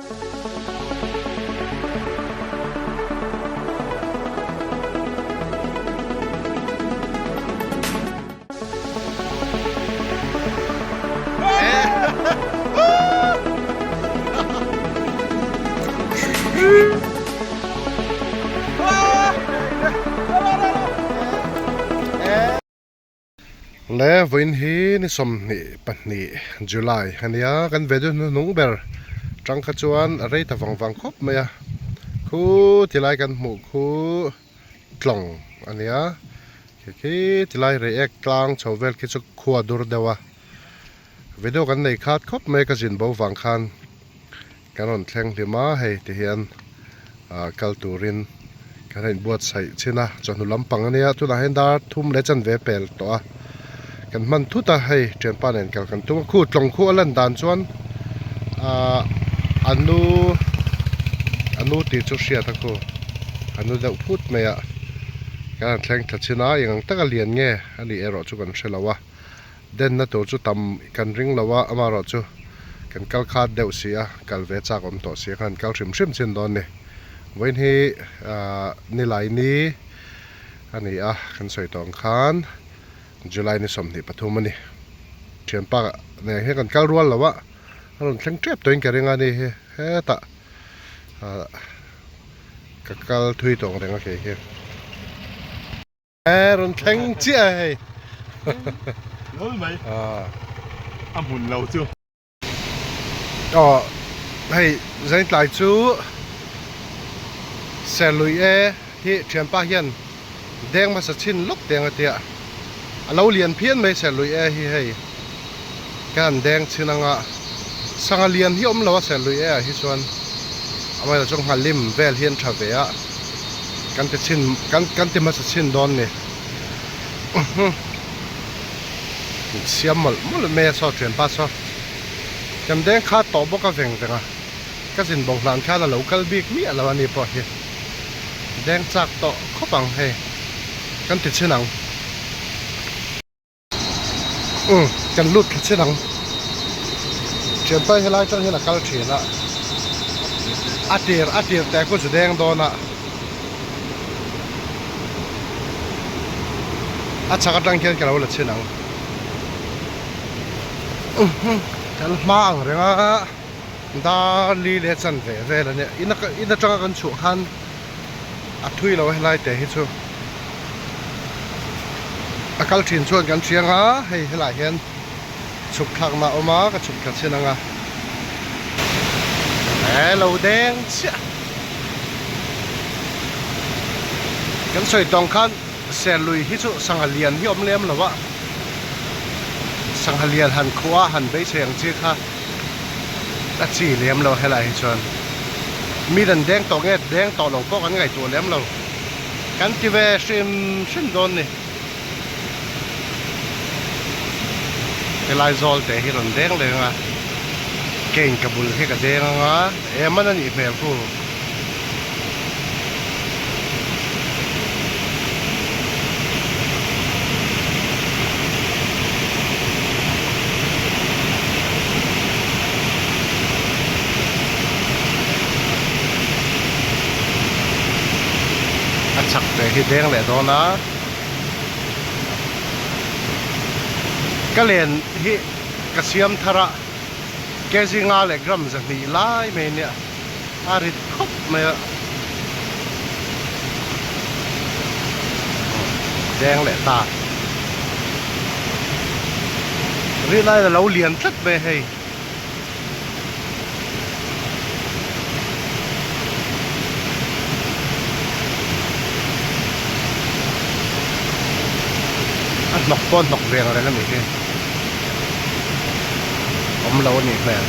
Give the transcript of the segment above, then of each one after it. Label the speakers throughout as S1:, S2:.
S1: Le vawiin hi ni 22 July a nia kan ve duh hnuhnung ber tang kha chuan a rei ta vang vang khawp mai a khu tilai kan hmuh khu tlawng a nia khi khi tilai reiek tlang chho vel khi chu khua dur deuh a video kan nei khat khawp mai ka zin bo vang khan kan rawn thleng hlim a hei ti hian ah kal turin kan rawn buatsaih chin a chawhnu lampang ania tunah hian dar thum leh chanve pel tawh a kan hman thut a hei thianpa nen kal kan tum a khu tlawng khu a lan dan chuan ah a nu a nu tih chu hriat a khu a nu deuh phut mai a kan han thleng thla chin a eng ang taka lian nge a nih erawh chu kan hre lo a. Denna tur chu tam kan ring lo a, amaherawh chu kan kal khat deuh si a, kal ve chak awm tawh si a khan kal hrim hrim chin dawn ni. Vawiin hi nilai ni a ni a, kan sawi tawh ang khan July ni 23 a ni. Thianpa nen hian kan kal rual lo a, a rawn thleng tep tawhin ka ring a ni hi hetah ka kal thui tawh ang reng a kei hi. E rawn thleng chiah e hei.
S2: Lol mai. A hmun lo chu.
S1: Aw hei Zaintlai chu Serlui e hi thianpa hian deng hmasa chhin lawk teng a tia. A lo lian phian mai Serlui e hi hei. Ka han deng chhin anga sangha lian hi awm lo a Serlui e ah hi chuan amaherawh chu nghalim vel hi an tha ve a kan ti chhin kan kan ti hmasa chhin dawn ni siam mawlh mawlh mai a saw thianpa saw kan deng kha tawh bawk a veng veng a ka zin bawng hlan khan a lo kal bik miah lo a ni pawh hi deng chak tawh khawp ang hei kan ti chhin ang. Umm kan lut thla chin ang thianpa helai atang hian a kal thin a a tir a tir teh khu chu deng dawn a a chhak atang khian ka lo la chhin ang kan hma ang reng a dar li leh chanve vel a nia in atanga kan chhuah khan a thui lo a helai te hi chu a kal thin chuan kan hriang a hei helai hian chhuk thlak na a awm a ka chhuk thla chin ang a he lo deng chiah kan sawi tawng khan serlui hi chu sangha lian hi a awm lem lo a sangha lian han khuh a han beisei ang chi kha a chi lem lo helai hi chuan mi dan deng tawh nge deng tawh lo pawh kan ngaihtuah lem lo kan ti ve hrim hrim dawn ni helai zawl te hi rawn deng leng a cane ka bul hi ka deng ang a em an a nih hmel khu. A chak te hi deng leh dawn a ka len hi ka siam thar a kg nga leh gram 200 lai mai ania a rit khawp mai a deng leh ta ri lai a lo lian tlat mai hei. A hnawk pawh a hnawk ve ang reng a nih hi awm lo a nih hmel.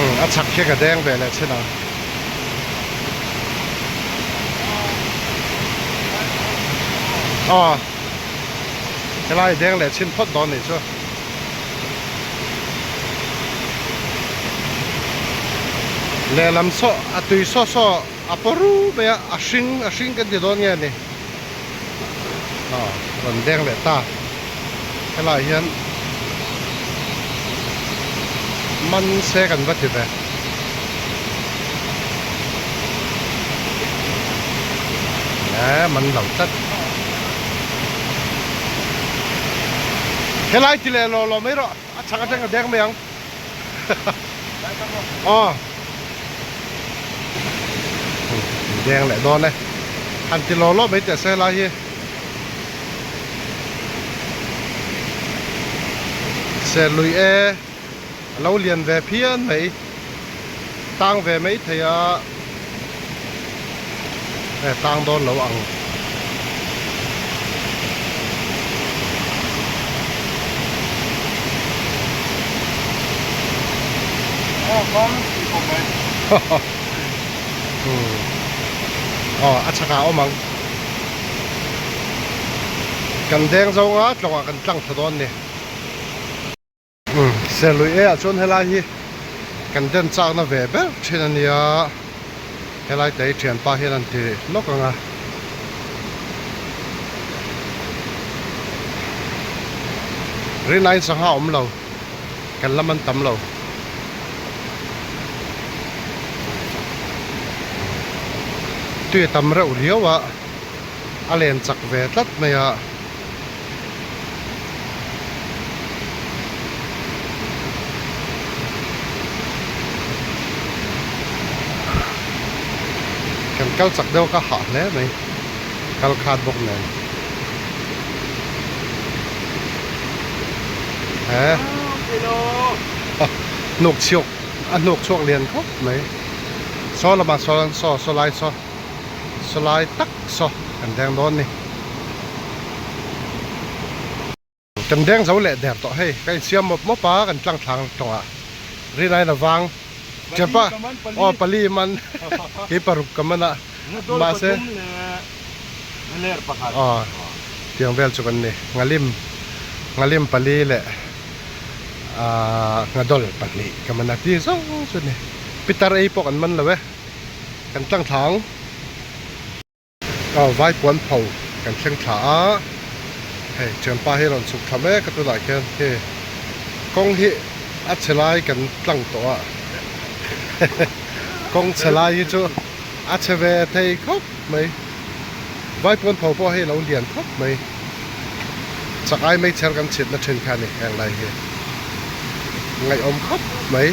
S1: Umm a chhak khi ka deng ve leh chin ang. Aw helai deng leh chhin phawt dawn nih chu. Lehlam saw a tui saw saw a paw ru mai a a hring a hring kan ti dawn nge ni aw rawn deng leh ta. Helaiah hian man se kan va ti ve. Eh man lo tlat. Helai ti leh law law mai rawh a chhak atang a deng mai ang. Aw. Deng leh dawn e. Han ti law law mai teh se helai hi. Serlui e a lo lian ve phian mai tang ve mai thei a e tang dawn lo ang. Aw a chhakah a awm ang. Kan deng zawnga tlawngah kan tlang thla dawn ni. Umm Serlui e ah chuan helai hi kan den chakna ve ber thin a nia. Helai te hi thianpa hian an ti lawk ang a. Rinaiin sangha awm lo. Kan lam an tam lo. Tui a tam reuh riau a, a len chak ve tlat mai a. Kan kal chak deuh ka hah hle mai, kal khat bawk nen. He hnuk chhuak a hnuk chhuak lian khawp mai saw lamah sawn saw saw lai saw saw lai tak saw kan deng dawn ni kan deng zo leh der tawh hei ka insiam mawp mawp a kan tlang thlang tawngah rinai avang chepa aw pali man kei paruk ka man a mahse aw tiang vel chu kan ni ngalim ngalim pali leh ahh nghadol pahnih ka man a ti zawng chu a ni pitar ei pawh kan man lo e kan tlang thla ang. Aw vai puan pho kan thleng thla a hei thianpa hi a rawn chhuk thla mek a tunah khian hei kawng hi a chhe lai kan tlang tawh a kawng chhe lai hi chu a chhe ve thei khawp mai vai puan pho pawh hei a lo lian khawp mai chak ai meichher kan chhitna thin kha a ni heng lai hi ngaihawm khawp mai.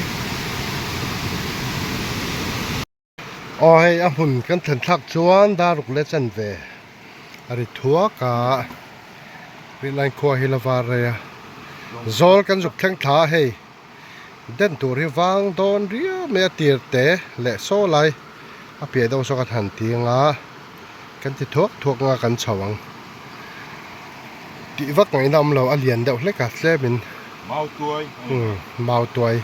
S1: Aw hei a hmun kan thlen thlak chuan daruk leh chanve a ri thuak a rinai khua hi la var rei a zawl kan zuk thleng thla a hei den tur hi vang dawn riau mai a tir te leh saw lai a piah deuh saw kan han ti anga kan ti thuak thuak anga kan chho ang tih vak ngaihna awm lo a lian deuh hlek a tlem in mautuai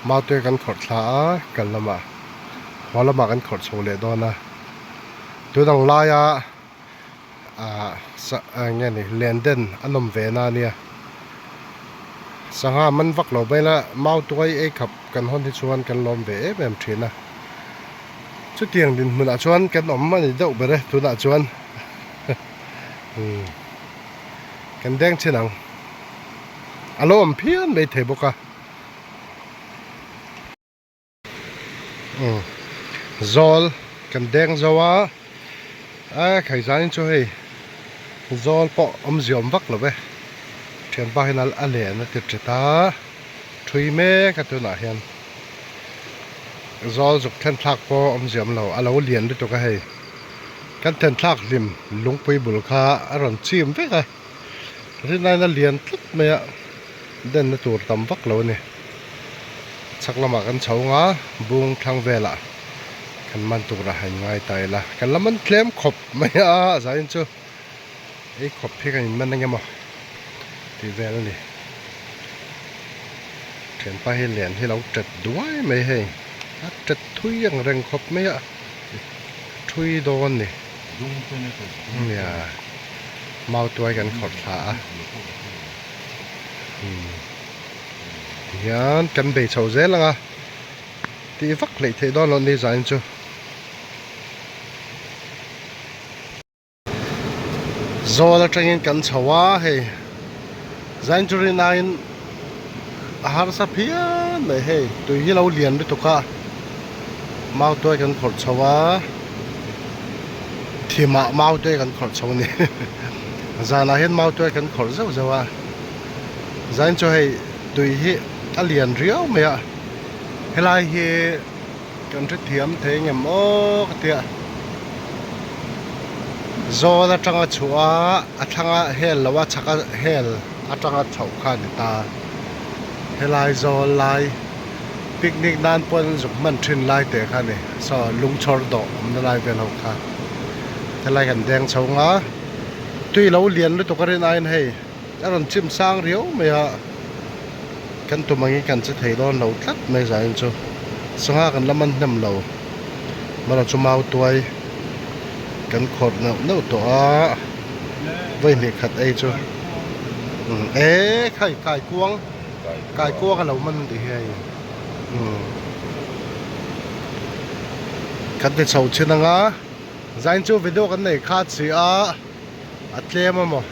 S1: mautuai kan khawrh thla a kal lamah. Haw lamah kan khawrh chho leh dawn a tun ang laia ah eng nge ni len den a nawm ve na ania sangha man vak lo mai la mau tuai ei khap kan hawn hi chuan kan lawm ve em em thin a chutiang dinhmunah chuan kan awm a ni deuh ber e tunah chuan umm kan deng chin ang a lo awm phian maithei bawk a. Zawl kan deng zo a a khai zanin chu hei zawl pawh awmzia awm vak lo ve thianpa hian a len a ti ṭet a ṭhui mek a tunah hian zawl zuk then thlak pawh awmzia awm lo a lo lian lutuk a hei kan then thlak hlim lungpui bul kha a rawn chim vek a rinaiin a lian tlat mai a denna tur tam vak lo a ni. Chhak lamah kan chho nga bung thlang velah kan man tur a han ngai ta ila kan la man tlem khawp mai a zain chu ei khawp hi kan in man engemaw tih vel a ni thianpa hi lian hi lo tet duai mai hei a tet thui ang reng khawp mai a thui dawn a ni nia mautuai kan khawrh thla a umm. Tihian kan bei chho zel ang a, tih vak hleih theih dawn loh ni zain chu. Zawl atangin kan chho a hei Zainchuri nain a harsa phian mai hei tui hi lo lian lutuk a mau tuai kan khawrh chho a thimah mau tuai kan khawrh chho a ni zanah hian mau tuai kan khawrh zeuh zeuh a zain chu hei tui hi a lian riau mai a helai hi kan hrethiam thei ngem aw ka tia zawl atanga chhuah a a thlanga hel lo a chhaka hel atanga chhoh kha a ni ta helai zawl lai picnic nan pawh an zuk hman thin lai teh kha a ni saw lungchhawr dawh awmna lai vel ho kha helai kan deng chho ang a tui lo lian lutuk a rin aiin hei a rawn chim sang riau mai a kan tum angin kan che thei dawn lo tlat mai zain chu sangha kan la man hnem lo marawh chu mau tuai kan khawrh neuh neuh tawh a vawi hnih khat ei chu e khai kaikuang kaikuang a lo man tih hi hei umm kan ti chho chin anga zain chu video kan nei khat si a. A tlem a maw?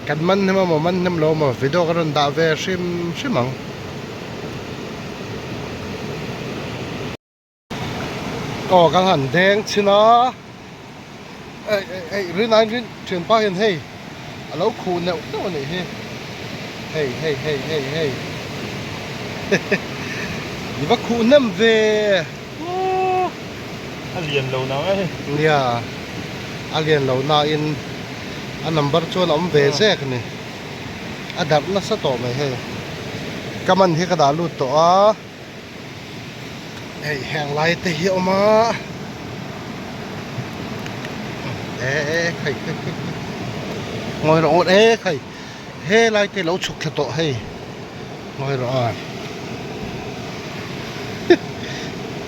S1: Kan man hnem a maw? Man hnem lo a maw? Video ka rawn dah ve hrim hrim ang. Aw kan han deng chhin a. Ei ei ei rin aiin rin thianpa hian hei a lo khuh neuh neuh a nih hi. Hei hei hei hei hei i va khuh hnem ve.
S2: A lian lo nang a hei.
S1: Nia, a lian lo nain a number chuan a awm ve zek a ni. A darh nasa tawh mai hei. Ka man hi ka dah lut tawh a, hei heng lai te hi a awm a. E e khai khai khai khai ngawi rawh ngawt e khai he lai te lo chhuk thla tawh hei. Ngawi rawh a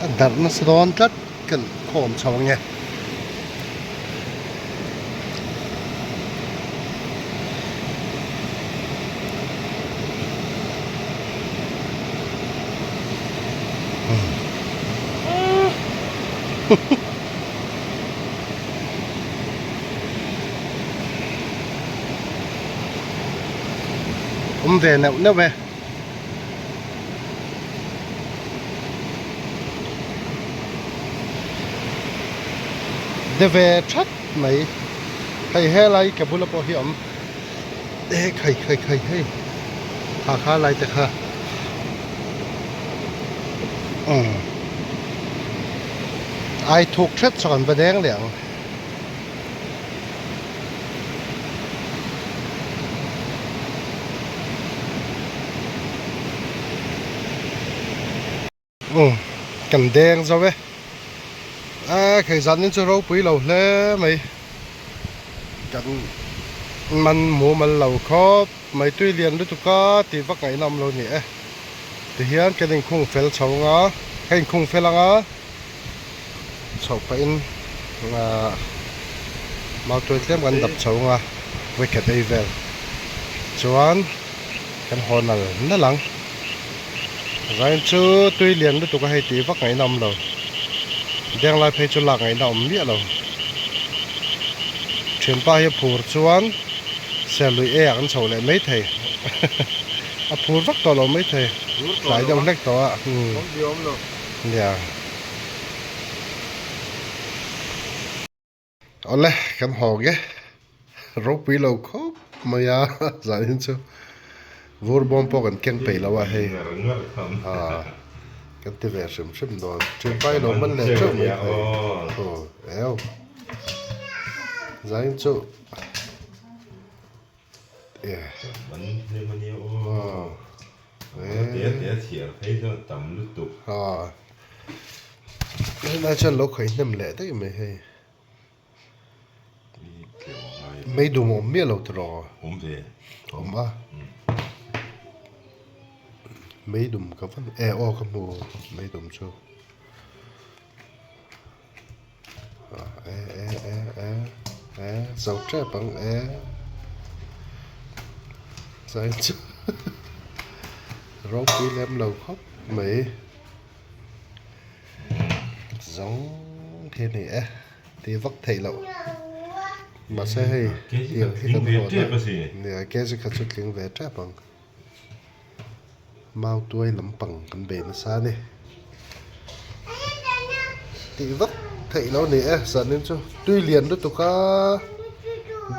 S1: a darh nasa dawn tlat kan khawm chho ang e. Awm ve neuh neuh e. De ve that mai. Hei helai ka bula pawh hi a awm. E khai khai khai hei. Kha kha lai te kha. Umm. Ai thuk hret saw kan va deng leh ang. Umm kan deng zo e a khei zan in chu ropui lo hle mai kan man mumal lo khawp mai tui lian lutuk a tih vak ngaihna awm lo ni e tihian kan inkhung fel chho anga ka inkhung fel anga. Chhoh pahin ahh mautuai tlem kan dap chho ang a wicket ei vel chuan kan haw nal nal ang zain chu tui lian lutuk a hei tih vak ngaihna awm lo deng lai phei chu lak ngaihna awm miah lo thianpa hi a phur chuan serlui e ah kan chho leh maithei a phur vak tawh lo maithei tlai deuh hlek tawh a. Nia. Awle kan haw nge ropui lo khawp mai a zanin chu vur bawm pawh kan keng peih lo a hei ah kan ti ve hrim hrim dawn ṭhianpa i lo man leh ṭeuh mai thei aw eo zanin chu Helai chuan lo khawih hnem leh daih mai hei mei dum a awm miah lo tiraw awm a mei dum ka va e aw ka hmu mei dum chu. E e e e e zo tep ang e zai chu ropui lem lo khawp mai zawng khi a ni e ti vak theih loh. Mahse hei tiang hi kan hawn a, nia kg kha chu tling ve tep ang. Mautuai lampang kan bei nasa a ni. Tih vak theih lo ni e zanin chu tui lian lutuk a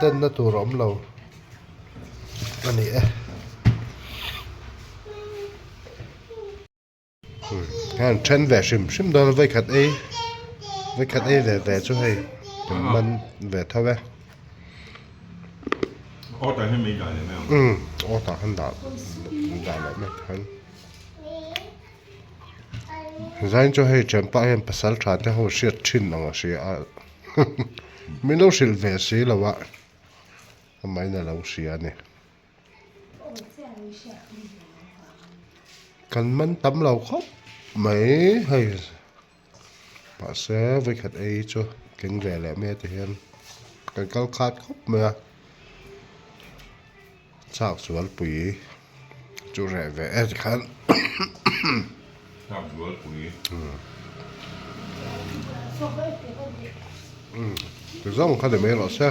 S1: denna tur a awm lo a ni e. Khan then ve hrim hrim dawn a vawikhat ei vawikhat ei ve ve chu hei kan man ve tho e. Umm aw tah khan dah dah leh mai khan zain chu hei thianpa hian pasal tha te ho hriat thin ang a hria a min lo hrilh ve si lo a amahin a lo hria a ni. Kan man tam lo khawp mai hei mahse vawikhat ei chu tling ve leh mai a ti hian kan kal khat khawp mai a chak zualpui chu reh ve e tikhan ti zawng kha ni mai rawh se.